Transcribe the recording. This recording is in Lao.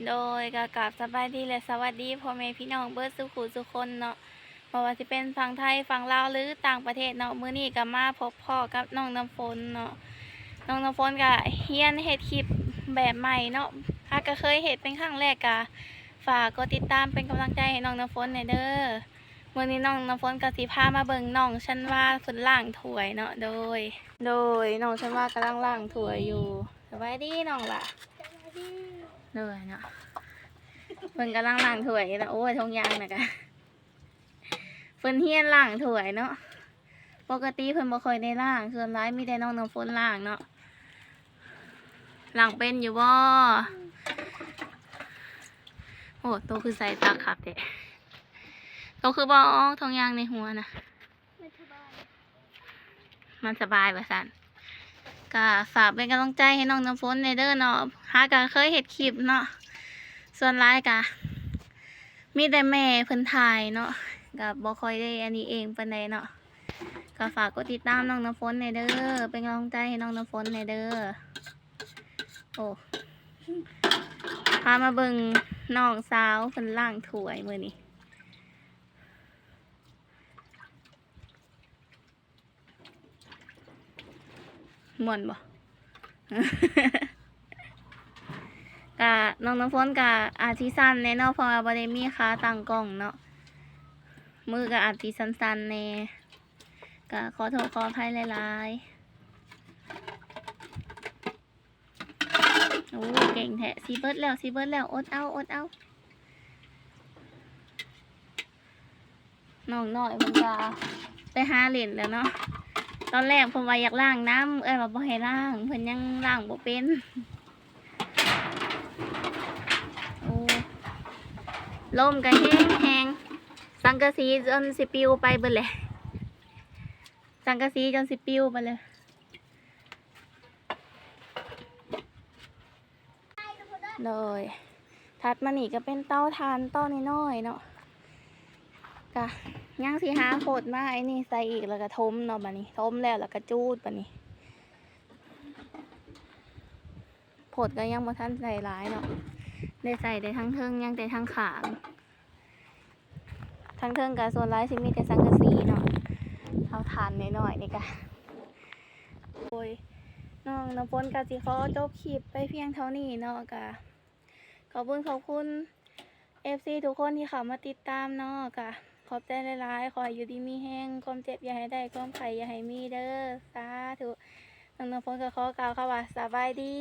ໂດຍ ກໍກາບສະບາຍດີ ແລະ ສະຫວັດດີພໍ່ແມ່ພີ່ນ້ອງເບິດສູ່ຜູ້ສູ່ຄົນເນາະ, ບໍ່ວ່າຊິເປັນຝັ່ງໄທ, ຝັ່ງລາວ ຫຼື ຕ່າງປະເທດເນາະ. ມື້ນີ້ກໍມາພົບພໍ້ກັບນ້ອງນ້ຳຝົນເນາະ. ນ້ອງນ້ຳຝົນກໍຮຽນເຮັດຄລິບແບບໃໝ່ເນາະ, ຫາກະເຄີຍເຮັດເປັນຄັ້ງແລກ. ກໍຝາກກົດຕິດຕາມເປັນກຳລັງໃຈໃຫ້ນ້ອງນ້ຳຝົນແດ່ເດີ. ມື້ນີ້ນ້ອງນ້ຳຝົນກໍຊິພາມາເບິ່ງນ້ອງຊັນວາເພິ່ນລ້າງຖ້ວຍເນາະ. ໂດຍ ໂດຍ ນ້ອງຊັນວາກຳລັງລ້າງຖ້ວຍຢູ່. ສະບາຍດີນ້ອງຫຼ້າ. ສະບາຍດີ. ໂດຍເນາະ, ເພິ່ນກຳລັງລ້າງຖ້ວຍເນາະ. ໂອ້ຍ ຖົງຢາງນະກະ ເພິ່ນຮຽນລ້າງຖ້ວຍເນາະ. ປົກກະຕິເພິ່ນບໍ່ຄ່ອຍໄດ້ລ້າງ, ສ່ວນຫຼາຍມີແຕ່ນ້ອງນ້ຳຝົນລ້າງເນາະ. ລ້າງເປັນຢູ່ບໍ່? ໂອ້ ໂຕຄືໃສ່ຕາຄັກແທ້. ໂຕຄືບໍ່ເອົາຖົງຢາງໃນຫົວນະ? ມັນສະບາຍ ມັນສະບາຍວ່າຊັ້ນ. ກະຝາກເປັນກຳລັງໃຈໃຫ້ນ້ອງນ້ຳຝົນແດ່ເດີເນາະ. ຫາກະເຄີຍເຮັດຄລິບເນາະ, ສ່ວນຫຼາຍກະມີແຕ່ແມ່ເພິ່ນຖ່າຍເນາະ, ກະບໍ່ຄ່ອຍໄດ້ອັນນີ້ເອງປານໃດເນາະ. ກໍຝາກກົດຕິດຕາມນ້ອງນ້ຳຝົນແດ່ເດີ, ເປັນກຳລັງໃຈໃຫ້ນ້ອງນ້ຳຝົນແດ່ເດີ. ໂອ້ ພາມາເບິ່ງນ້ອງສາວເພິ່ນລ້າງຖ້ວຍມື້ນີ້. ມ່ວນບໍ່? ກະນ້ອງນ້ຳຝົນກະອາດຊິສັ່ນແດ່ເນາະ, ເພາະວ່າບໍ່ໄດ້ມີຂາຕັ້ງກ້ອງເນາະ, ມືກະອາດຊິສັ່ນໆແດ່. ກະຂໍໂທດຂໍອະໄພຫຼາຍໆ. ໂອ້ ເກັ່ງແທ້. ຊິເບິດແລ້ວ ຊິເບິດແລ້ວ. ອົດເອົາ ອົດເອົາ. ນ້ອງນ້ອຍເພິ່ນກະໄປຫາຫຼິ້ນແລ້ວເນາະ. ຕອນແລກເພິ່ນວ່າຢາກລ້າງນຳ, ເອື້ອຍວ່າບໍ່ໃຫ້ລ້າງ, ເພິ່ນຍັງລ້າງບໍ່ເປັນ. ໂອ້ ລົມກະແຮງໆ, ສັງກະສີຈົນຊິປິວໄປເບິດແຫຼະ. ສັງກະສີຈົນຊິປິວໄປເລີຍ. ໂດຍ ຖັດມານີ້ກໍເປັນເຕົາຖ່ານເຕົານ້ອຍໆເນາະ, ກະຍັງຊິຫາໂພດມາໄອ້ນີ້ໃສ່ອີກ ແລ້ວກະຖົມເນາະ. ບາດນີ້ຖົມແລ້ວ ແລ້ວກະຈູດ. ບາດນີ້ໂພດກໍຍັງບໍ່ທັນໃສ່ຫຼາຍເນາະ, ໄດ້ໃສ່ແຕ່ທາງເທິງ ຍັງແຕ່ທາງຂ້າງ. ທາງເທິງກະສ່ວນຫຼາຍຊິມີແຕ່ສັງກະສີເນາະ, ເຕົາຖ່ານນ້ອຍໆນີ້ກະ. ໂດຍ ນ້ອງນ້ຳຝົນກະຊິຂໍຈົບຄລິບໄປພຽງເທົ່ານີ້ເນາະ, ກະຂອບຄຸນ ຂອບຄຸນເອັຟຊີທຸກຄົນທີ່ເຂົ້າມາຕິດຕາມເນາະ, ກະຂອບໃຈຫຼາຍໆ. ຂໍໃຫ້ຢູ່ດີມີແຮງ, ຄວາມເຈັບຢ່າໃຫ້ໄດ້, ຄວາມໄຂ້ຢ່າໃຫ້ມີເດີ, ສາທຸ. ນ້ອງນ້ຳຝົນກະຂໍກ່າວຄຳວ່າສະບາຍດີ.